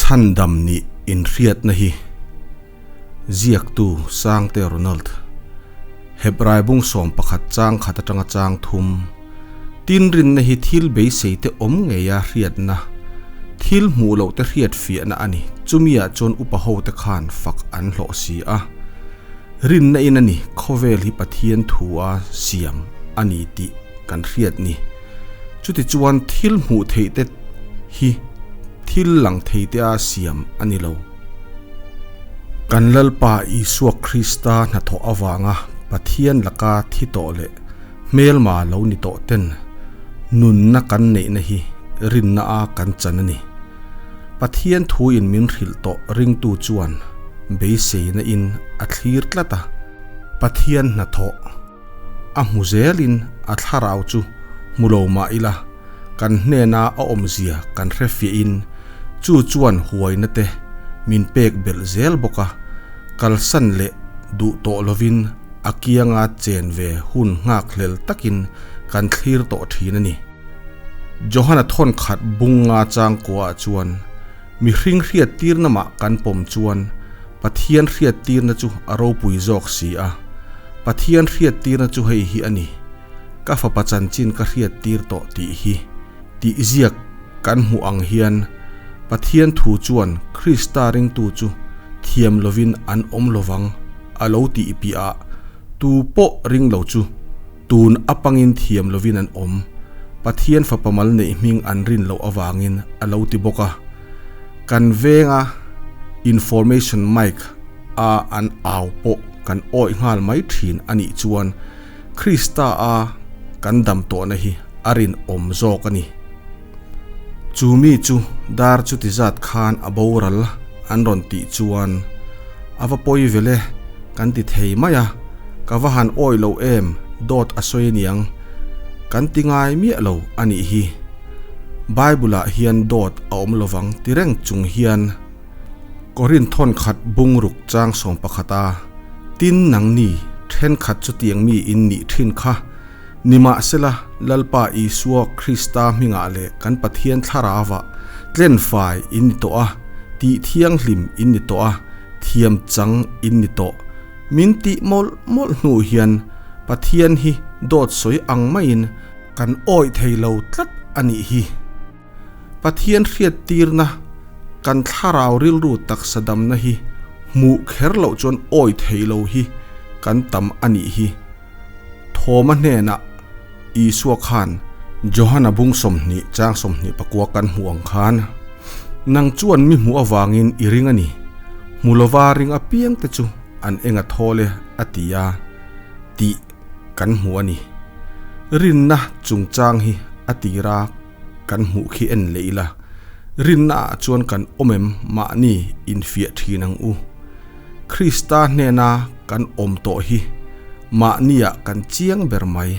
Chhandam nih inhriatna hi ziaktu Sangte Ronald, Hebrai bung 11 chang khat atanga chang thum, tin rinna hi thil beisei te awm ngeia hriatna, thil hmuh loh te hriat fiahna a ni, chumiah chuan upa ho te khan fak an hlawh si a. Rinna in a ni, khawvel hi Pathian thu a siam a ni tih kan hriat ni. Chutichuan thil hmuh theih te hi thil lang thei te a siam a ni lo. Kan Lalpa Isua Krista hnathawh avanga Pathian laka thi tawh leh hmelma lo ni tawh ten nunna kan neihna hi rinna a kan chan a ni. Pathian thu in min hrilh tawh ringtu chuan beiseina in a thlir tlat a, Pathian hnathawh. A hmu zelin a thlarau chu hmu lo mah ila, kan hnena a awmzia kan hre fiahin chu chuan huaina te min pek belh zel bawk a, kalsan leh duh tawh lovin a kianga chen ve hun nghak hlel takin kan thlir tawh thin a ni. Johana thawnkhat bunga changkuaah chuan mihring hriattirna mah kan pawm chuan Pathian hriattirna chu a ropui zawk si a. Pathian hriattirna chu hei hi a ni, Ka fapa chanchin ka hriattir tawh tih hi, tih ziak kan hmuh ang hian Pathian thu chuan Krista ringtu chu thiam lovin an awm lovang a lo tih piahah tu pawh ring lo chu tun apangin thiam lovin an awm, Pathian fapa mal neih hming an rin loh avangin a lo ti bawk a. Kan venga information mic a an au pawh kan awih nghal mai thin a nih chuan Krista a kan dam tawhna hi a rinawm zawk a ni. Chu mi chu dar chuti zat khan a boral an rawn tih chuan a va pawi vel e kan ti thei mai a, ka va han awih lo em dawt a sawi aniang kan ti ngai miah lo a nih hi. Bible ah hian dawt a awm lovang ti reng chung hian Korinth thawnkhat bungruk chang 11 a tin nangni thenkhat chutiang mi in nih thin kha nimahsela Lalpa Isua Krista hmingah leh kan Pathian thlarauah tlenfai in ni tawh a, tih thianghlim in ni tawh a, thiam chang in ni tawh. Min tih mawlh mawlh hnu hian Pathian hi dawt sawi ang maiin Kan awih thei lo tlat a nih hi. Pathian hriattirna kan thlarau rilru taksa damna hi hmuh kher loh chuan awih thei lo hi kan tam a nih hi. Thawma hnenah Isua khan Johana bung 20 chang 24 kan hmuh ang khan, Nang chuan mi hmuh avangin i ring a ni, hmu lova ring apiang te chu an eng a thawl e a ti a, tih. kan hmu a ni. Rinna chungchang hi a tira kan hmuh khi en leh ila, rinna ah chuan kan awm em mahni infiah thin ang u. Krista hnena kan awm tawh hi mahniah kan chiang ber mai.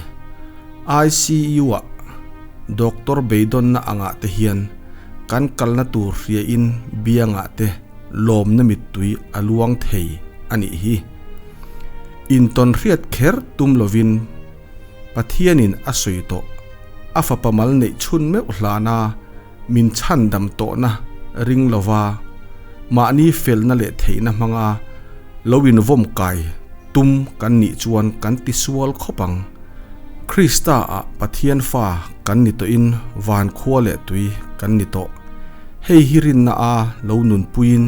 ICU ah doctor beidawnna angah te hian kan kalna tur hriain biangah te lawmna mittui a luang thei a nih hi. Intawn hriat kher tum lovin Pathianin a sawi tawh, a fapa mal neih chhun meuh hlana min chhandam tawhna ring lova mahni felna leh theihna hmanga lo invawm kai tum kan nih chuan kan tisual khawp ang. Krista ah Pathian fa kan ni tawhin van khua leh tui kan ni tawh. Hei hi rinna a lo nunpuiin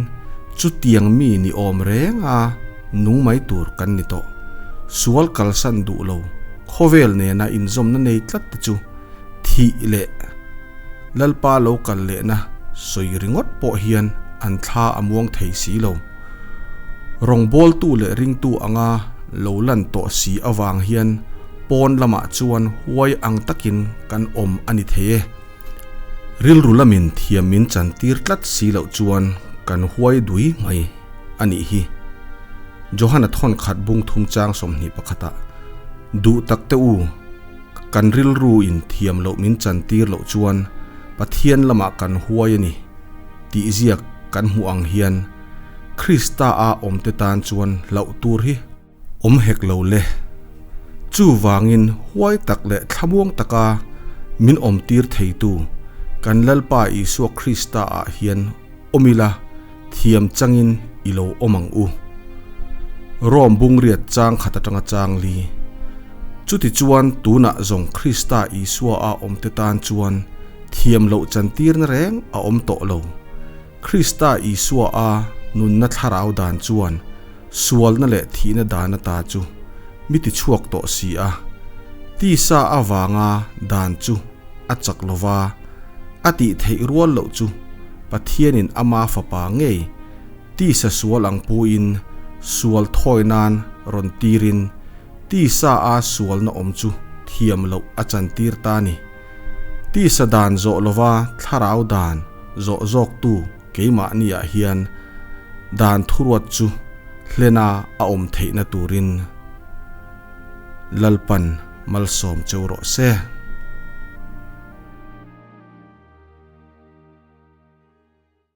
chutiang mi ni awm reng a nung mai tur kan ni tawh. Sual kalsan duh lo, khawvel nena inzawmna nei tlat te chu thih leh Lalpa lo kal lehna sawi ringawt pawh hian an thla a muang thei si lo. Rawngbawltu leh ringtu anga lo lan tawh si avang hian pawn lamah chuan huai ang takin kan awm a ni thei e. Rilru lamin thiam min chantir tlat si loh chuan kan huai dui mai a nih hi. Johana thawnkhat bung thum chang 21 ah, Duh tak te u, kan rilru in thiam loh min chantir loh chuan Pathian lamah kan huai a ni tih ziak kan hmuh ang hian Krista a awmte tan chuan hlauh tur hi awm hek lo le. Chuvangin huai tak leh thlamuang taka min awmtir theitu kan Lalpa Isua Krista ah hian. awm ila, thiam changin i lo awm ang u. Rom bungriat chang khat atanga chang li. Chutichuan tunah zawng Krista Isua a awmte tan chuan thiam loh chantirna reng a awm tawh lo. Krista Isua a nunna thlarau dan chuan sualna leh thihna dan ata chu mi tichhuak tawh si a. Tisa avanga dan chu a chak lova, a tih theih rual loh chu Pathianin ama fapa ngei tisa sual ang puin sual thawi nan rawn tirin tisa a sualna awm chu thiam loh a chantir ta ni. Tisa dan zawh lova thlarau dan zawh zawktu keimahniah hian dan thuruat chu hlena a awm theihna turin Lalpan malsawm cheu rawh se.